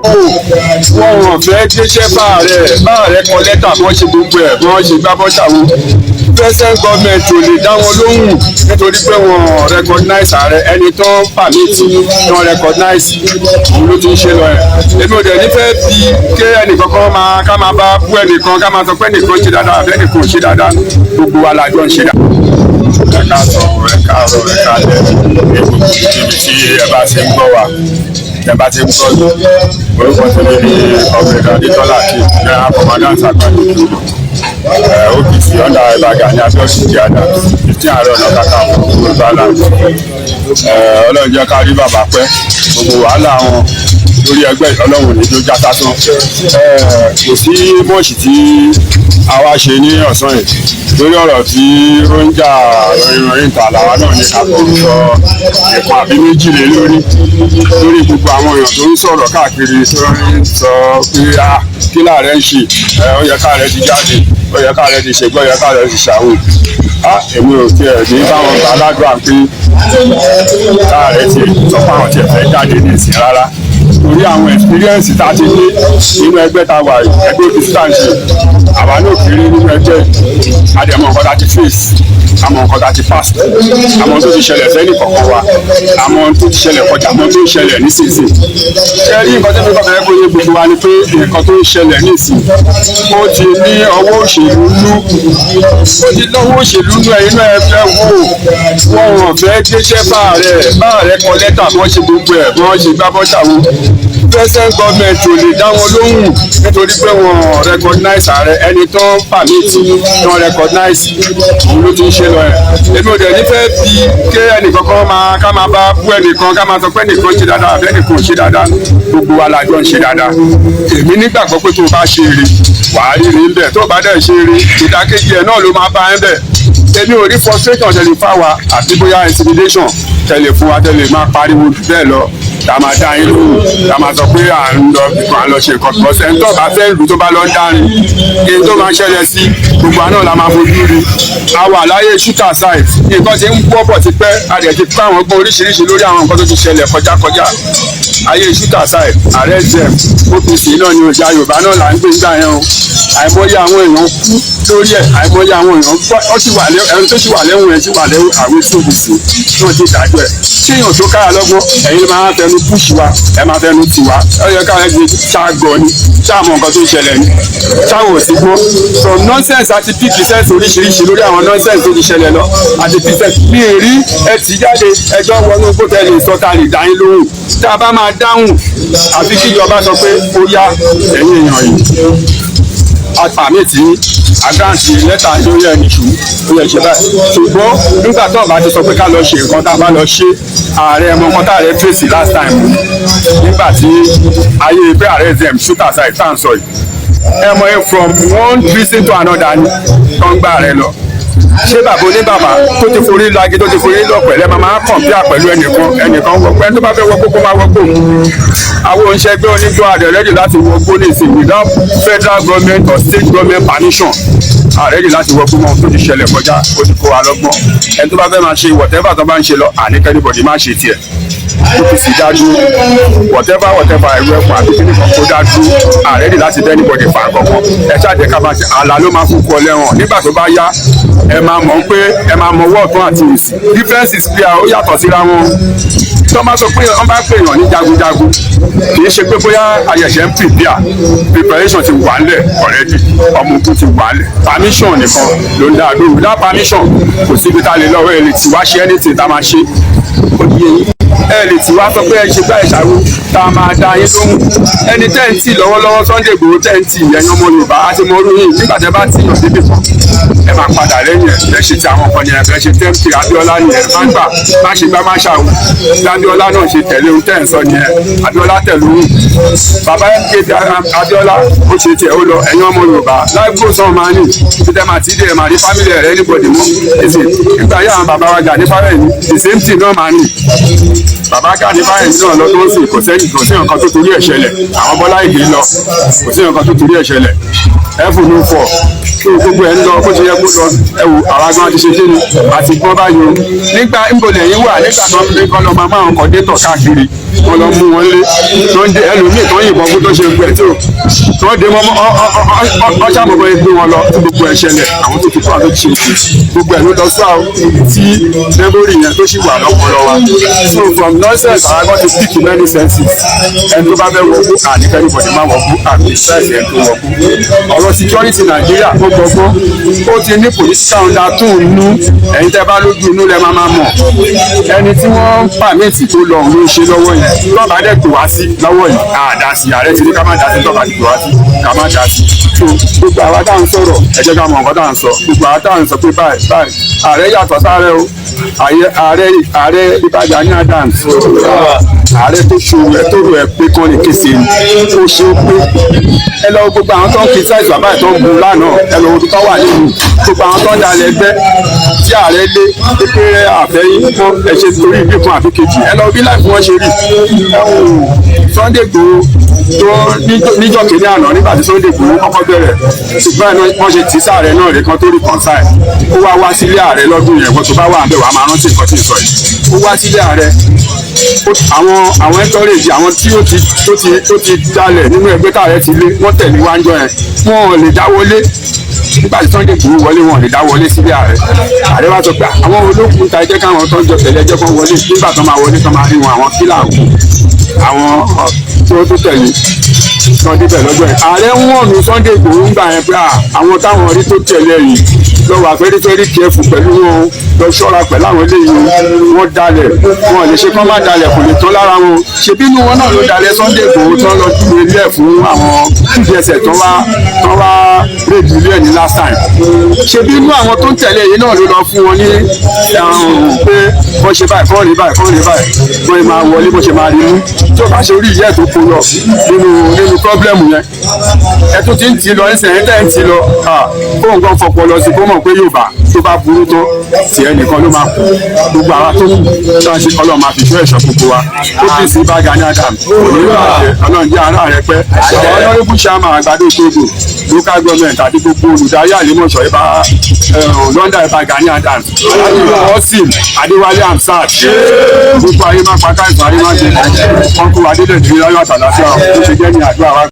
Wọn ò fẹ́ gbéṣẹ́ bá ààrẹ, bá ààrẹ kọ lẹ́tà, wọ́n ṣe gbogbo ẹ̀, wọ́n ṣe gbá bọ́ṣàwó. Present government ò lè dá wọn lóhùn nítorí pé wọ́n recognize ààrẹ. Ẹni tó ń permit tó ń recognize, òun ló ti ń ṣe lọ ẹ̀. Èmi ò dẹ̀ ní fẹ́ fi ké ẹnìkankan máa ká máa bá bú ẹnìkan, ká máa sọ pé ẹnìkan ṣe dáadáa àbí ẹnìkan ò ṣe dáadáa. Gbogbo wa la jọ ń ṣe dáadáa. Ẹ káàsán, ẹ káàárọ̀, ẹ káalẹ́ ní gbogbo ibi tí ẹ bá ti ń gbọ́ wa, ẹ bá ti ń gbọ́ mi. Orúkọ tèmi ní Ọ̀gbẹ́ni Adétọ́lá Akeem, General Commandant Àgbàdo OPC under Ìbà Gani Abiodun J. Adams, 15 Ààrẹ Ọ̀nà Kakanfò Yorùbá land. Ọlọ́run jẹ́ ká rí bàbá pẹ́. Gbogbo wàhálà wọn lórí ẹgbẹ́, Ọlọ́run ní tó já sásán. Kò sí bọ́ọ̀sì tí a wá ṣe ní ọ̀sán yìí lórí ọ̀rọ̀ tí ó ń jà ìrìn ìta làwa náà ní ká kọ̀ sọ ẹ̀kan àbí méjì lé lórí gbogbo àwọn èèyàn tó ń sọ̀rọ̀ káàkiri, tó ń sọ pé, ah, kí láàrẹ ń ṣe ẹ? Ó yẹ káàrẹ ti jáde, ó yẹ káàrẹ ti ṣègbọ́, ó yẹ káàrẹ ti ṣàwò. Ah, èmi ò tiẹ̀ ní báwọn gbà ládùúgbà pé káàrẹ ti sọ fún àwọn tiẹ̀ fẹ́ jáde ní ìsìn rárá, torí àwọn experience tá a ti ní nínú ẹgbẹ́ tá a wà yìí, ẹgbẹ́ OPC tá à ń ṣe, àwa náà kéré nínú ẹgbẹ́. Àdẹ̀mọ̀ nǹkan tá a ti face, àmọ́ nǹkan tá a ti pass, àmọ́ tó ti ṣẹlẹ̀ sẹ́ni kọ̀ọ̀kan wa, àmọ́ tó ti ṣẹlẹ̀ kọjá, àmọ́ tó ń ṣẹlẹ̀ nísinsìnyí. Ṣé rí nǹkan tó fi kọ́ fẹ́ kó yé gbogbo wa ni pé nǹkan tó ń ṣẹlẹ̀ nísìnyí, ó ti ní ọwọ́ òṣèlú nú, ó ti lọ́wọ́ òṣèlú nú. Ẹ̀yin náà, ẹ fẹ́ wò, wọ́n ò fẹ́ gbéṣẹ́ bá ààrẹ, bá ààrẹ kọ lẹ́tà, wọ́n ṣe gbogbo ẹ̀, wọ́n ṣe gbá bọ́ṣàwó. Present government ò lè dá wọn lóhùn nítorí pé wọ́n recognize ààrẹ. Ẹni tó ń permit tó ń recognize, òun ló ti ń ṣe lọ ẹ̀. Èmi ò dẹ̀ ní fẹ́ fi ké ẹnìkankan máa ká máa bá bú ẹnìkan, ká máa sọ pé ẹnìkan ṣe dáadáa àbí ẹnìkan ò ṣe dáadáa. Gbogbo wa la jọ ń ṣe dáadáa. Èmi nígbàgbọ́ pé tó o bá ṣe eré, wàá rí rí ń bẹ̀. Tó o bá dẹ̀ ṣe eré, ìdákejì ẹ̀ náà ló máa bá ẹ bẹ̀. Èmi ò rí frustration tẹ̀lé fáwa àbí bóyá intimidation tẹ̀lé fún wa, tẹ̀lé máa pariwo jù bẹ́ẹ̀ lọ, tá a máa dá yín lóhùn, tá a máa sọ pé à ń lọ bìkan, à ń lọ ṣe nǹkan kan. Ẹni tó bá fẹ́ lù, tó bá lọ ń dárin, èyí tó máa ṣẹlẹ̀ sí gbogbo àná la máa fojú rí. A wà láyé shoot at sight. Nǹkan ti ń wọ́pọ̀ ti pẹ́, a dẹ̀ ti pẹ́ àwọn ọgbọ́n oríṣiríṣi lórí àwọn nǹkan tó ti ṣẹlẹ̀ kọjá kọjá. Ayé shoot at sight, arrest them, OPC náà ni òṣà Yorùbá náà là ń gbé nígbà yẹn o. Àìmọye àwọn èèyàn kú lórí ẹ̀, àìmọye àwọn èèyàn ó sì wà lẹ́, ẹni tó sì wà lẹ́wọ̀n ẹ̀ sì wà lẹ́wọ̀n. Àwọn ètò OPC náà ti dájọ́ ẹ̀. Tí èèyàn tó kára lọ́gbọ́n, ẹ̀yin máa fẹnu push wa, ẹ máa fẹnu tì wá. Ó yẹ káwọn ẹgbẹ́ ṣáàgọ̀ ni ṣáàmọ̀ nǹkan tó ń ṣẹlẹ̀ ni ṣáwọn ò sí gbọ́ from nonsense àti pick sense oríṣiríṣi lórí àwọn nonsense tó ti ṣẹlẹ̀ lọ àti pick sense ní èrí ẹ tì jáde. Ẹjọ́ wọnú gbọ́dọ̀ lè sọ ta lè dá yín lóhùn. Tá a bá máa dáhùn, àfi kíjọba sọ pé ó yá, ẹ̀yin èèyàn yìí, a permit a grant lẹ́tà lórí ẹni ṣù ó yẹ ṣe báyìí. Ṣùgbọ́n nígbà tó bá ti sọ pé ká lọ ṣe nǹkan, tá a bá lọ ṣe, ààrẹ mọ nǹkan tá ààrẹ fèsì last time nígbà tí ayé pé ààrẹ zem shoot at sight tá à ń sọ yìí. Ẹ mọ̀ ẹ, from one prison to another ni tó ń gbà rẹ lọ. Ṣé bàbá oníbàbà tó ti forí lagi, tó ti forí lọ pẹ̀lẹ́, máa compare pẹ̀lú ẹnìkan? Ẹnìkan wọ pé ẹni tó bá fẹ́ wọ kókó máa wọgbó. Àwọn oníṣẹ́gbẹ́ onígbó àdé ready láti wọgbó ní ìsìn without federal government or state government permission. A ready láti wọgbó mọ́. Tó ti ṣẹlẹ̀ kọjá, ó ti kó wa lọ́gbọ́n. Ẹni tó bá fẹ́ máa ṣe whatever tó bá ń ṣe lọ, àní k'anybody má ṣe tiẹ̀. OPC dá dúró, whatever whatever, ẹ̀rọ ẹ̀kọ́ àbí kíní kan kó dá dúró. A ready láti bẹ́ anybody fà kankan. Ẹ ṣáà jẹ́ ká máa ṣe àlà ló máa fún kọ lẹ́wọ̀n. Nígbà tó bá yá, ẹ máa mọ̀ pé ẹ máa mọ ọwọ́ ọ̀tún àti òsì. Difference is clear, ó yàtọ̀ síra wọn. Tí wọ́n bá sọ pé wọ́n bá pè yàn ní jagunjagun, kì í ṣe pé bóyá ayẹ̀ṣẹ̀ ń prepare. Preparation ti wà ńlẹ̀ already, ọmọ ogun ti wà ńlẹ̀. Permission nìkan ló ń dá dúró. Without permission, kò síbi tá a lè lọ́wọ́. Ẹ lè tì wá ṣe anything tá a máa ṣe, ó di eyín. Ẹ lè tì wá sọ pé ẹ ṣe gbá ìṣàrò, tá a máa dá yín lóhùn. Ẹni tẹ́ ń tì lọ́wọ́lọ́wọ́, Sunday Igboho tẹ́ ń tì, ẹ̀yin ọmọ Yorùbá á ti mọ orú yìí. Nígbà tẹ́ bá tì yàn síbì kan, ẹ máa padà lẹ́yìn ẹ̀. Ẹ ṣe ti àwọn kan yẹn, ẹ ṣe tẹ́ǹtì Abíọ́lá nìyẹn. Má gbà, má ṣe gbá, má ṣàwò. Bí Abíọ́lá náà ṣe tẹ̀lé ohun tẹ́ ń sọ nìyẹn. Abíọ́lá tẹ̀lé ohun bàbá MKO Abíọ́lá, ó ṣe tiẹ̀, ó lọ. Ẹ̀yin ọmọ Yorùbá, life goes on. Máa ní títẹ́ máa ti dé, ẹ̀ máa rí family rẹ̀, anybody mọ́ èsì. Nígbà yà àwọn bàbá wa Gani Fáwẹ́hìnmí, the same thing náà máa ní. Bàbá Gani Fáwẹ́hìnmí náà lọ tó ń sìn, kò sẹ́yìn, kò sí nǹkan tó torí ẹ̀ ṣẹlẹ̀. Àwọn Bọ́lá Ìgè lọ, kò sí nǹkan tó torí ẹ̀ ṣẹlẹ̀. Ẹ̀fù ló fọ̀ tó gbogbo ẹ̀ ń lọ bó ṣe yẹ kó lọ. Ẹ wò, àwa gan ti ṣe kí ni àti gbọ́n báyìí o. Nígbà níbo lẹ́yìn wà nígbà tó ń gbé kọ́ lọ máa máa ń kọ́ détọ̀ káàkiri? Wọ́n lọ mú wọn lé tó ń dé, ẹlòmíì tó ń yìnbọn fún, tó ṣe gbẹ tó tó dé mọ́ ọ́ṣàmọ̀bọ̀ gbé wọn lọ, tí gbogbo ẹ̀ ṣẹlẹ̀. Àwọn tó ti kọ́ àti ṣe gbogbo ẹ̀ ló lọ sọ àwọn tí memory yẹn tó sì wà lọ́pọlọ wa. So from nonsense, àwọn akọ́ ti pick many senses. Ẹni tó bá fẹ́ wọgbó, àníkẹ́ anybody má wọgbó, àbí size ẹni tó wọgbó. Ọ̀rọ̀ security Nàìjíríà, ó gbọgbọ́n, ó ti ní political undertone nú. Ẹ̀yin tẹ́ bá lójú inú lẹ́ máa mọ̀. Ẹni tí wọ́n ń permit tó lọ, òun ló ń ṣe lọ́wọ́ yìí. Tọ́ba dẹ̀ pè wá sí lọ́wọ́ yìí, àdá sí. Ààrẹ ti ní ká má dá sí. Tọ́ba ti pè wá sí, ká má dá sí. So gbogbo àwa tá à ń sọ̀rọ̀, ẹ jẹ́ ká mọ̀ nǹkan tá à ń sọ. Gbogbo àwa tá à ń sọ pé báyìí báyìí, ààrẹ yàtọ̀ sáré o. Ààrẹ Ìbà Gani Adams, ààrẹ tó ṣòwò ẹ, tó rò ẹ pé kán ní kése ni ó ṣe é pé. Ẹ lọ gbogbo àwọn tó ń criticize bàbá ẹ̀, tó ń bu lánàá, ẹ lọ ibi tó wà nínú gbogbo àwọn tó ń dalẹ̀ ẹgbẹ́ tí ààrẹ lé pé àfẹ́yìn fún ẹ ṣe torí ìbí kan àfi kejì. Ẹ lọ bí láìpẹ́ wọ́n ṣe rí. Ẹ wò Sunday Igboho tó níjọ́ kìíní àná, nígbà tí Sunday Igboho kọ́kọ́ bẹ̀rẹ̀, ṣùgbọ́n ẹ̀ wọ́n ṣe tì sáàrẹ náà rẹ̀ kan tó reconcile. Ó wá wá sílé ààrẹ lọ́dún yẹn. Wọ́n tó bá wà ń bẹ̀, wàá máa rántí nǹkan tí ń sọ yìí. Ó wá sílé ààrẹ, àwọn entourage, àwọn tí ó ti tó ti tó ti dalẹ̀ nínú ẹgbẹ́ táàrẹ ti lé, wọ́n tẹ̀lé wájọ yẹn. Wọn ò lè dá wọlé. Nígbà tí Sunday Igboho wọlé, wọn ò lè dá wọlé sílé ààrẹ. Ààrẹ wá sọ pé àwọn olókùn ta, ẹjẹ́ káwọn tó ń jọ tẹ̀lé, ẹjẹ́ kan wọlé. Nígbà tó máa wọlé, tó máa rí wọn, àwọn kílà kù, àwọn tí wọ́n tó tẹ̀lé tán débẹ̀ lọ́jọ́ yẹn, ààrẹ ń wọ̀nù Sunday Igboho ń gbà yẹn pé àwọn táwọn rí tó tẹ̀lé yìí, lọ wà very very careful pẹ̀lú wọn, lọ ṣọ́ra pẹ̀lú àwọn eléyìí. Wọ́n dalẹ̀, wọn lè ṣe kán má dalẹ̀, kò lè tán lára wọn. Ṣebí inú wọn náà ló dalẹ̀ Sunday Igboho tán, lọ ju ilé ẹ̀ fún àwọn DSS tán wá raid ilé ẹ̀ ní last time. Ṣebí inú àwọn tó ń tẹ̀lé yìí náà ló lọ fún wọn ní pé bó ṣe báyìí, kọ́ rí báyìí, kọ́ rí báyìí, bó ṣe máa wọlé, bó ṣe máa rí mú, tí ó bá ṣe orí ìyẹ́ tó kó lọ nínú problem yẹn. Ẹ tún ti ń tì lọ ẹsẹ̀ ẹ̀ tẹ́ ń tì lọ, kó nǹkan fọpọlọ sí, kó mọ̀ pé Yorùbá tó bá burú tó, tiẹ̀ nìkan ló máa kú. Gbogbo àwa tó kù tí wọ́n ṣe, Ọlọ́run máa fi ṣọ́ ẹ̀ṣọ́ gbogbo wa. OPC Ìbà Gani Adams kò ní bàjẹ́. Ọlọ́run jẹ́ ara rẹ pẹ́. Àwọn honourable chairman Àgbàdo Ìṣòdò Local Government àti gbogbo olùdarí Àlímọ̀ṣọ́ Ìbà London, Ìbà Gani Adams, Alhaji Qasim Adéwálé Hamzat, gbogbo ayé máa pa káìsàn, ayé máa ṣe wọn kó wa délẹ̀ ní láyọ̀ àtàlàfíà. Ó ṣe jẹ́ ní àdúrà wa.